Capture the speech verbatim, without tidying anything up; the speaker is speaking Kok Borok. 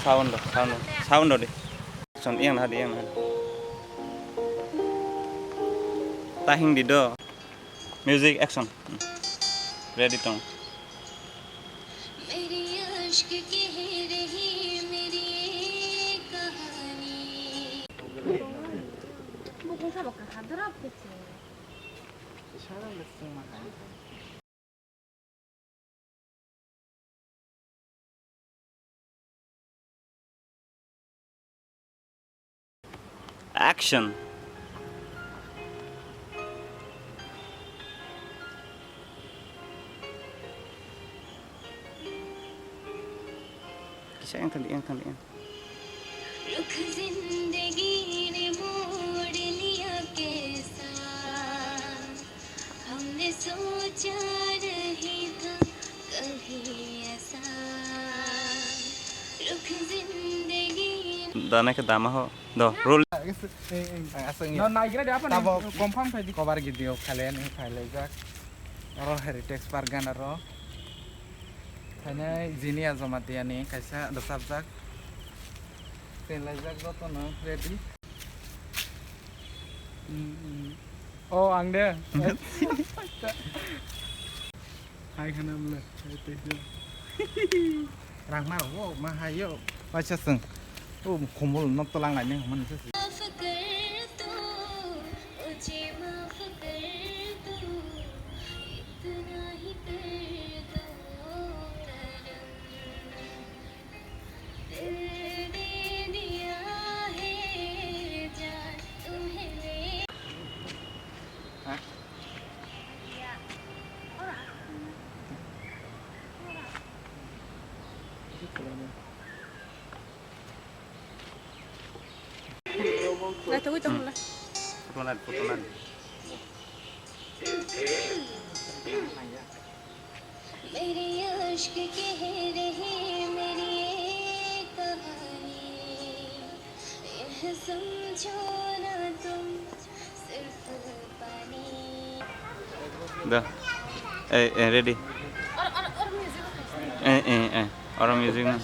Sound do, sound do, sound do de. Action, iyang na de, iyang na. Tahing di do. Music, action. Hmm. Ready tong. Action. Kisa yang tadi, yang tadi, yang. रुख जिंदगी ने मोड़ लिया कैसा, हमने सोचा नहीं था कभी ऐसा। रुख जिंदगी Dana ke dama ho. Do, roll. Aswk ni. No, naigra de apa ni? Tabo confirm khai di. Cover video khale ni phailaijak. Oro Heritage Park gana ro. Thainai Jinia Jamatia ni kaisa rwchapjak. Tenlaijak jotono ready. Mm, mm. Oh, ang de. Hai khana bole. Hai tei. Rang ma ro, ma hai yo. Waisa sung. O khumul nok to lang lai nang man se. माफ कर दो, मुझे माफ कर दो, इतना ही कर दो करम। दिल दे दिया है जान तुम्हें मैं। Naitugwi tongla. Photo nan, photo nan. मेरे इश्क कह रही मेरी ये कहानी, यह समझो ना तुम सिर्फ पानी। Da. Eh, eh, ready. Eh, eh, eh. Oro music na.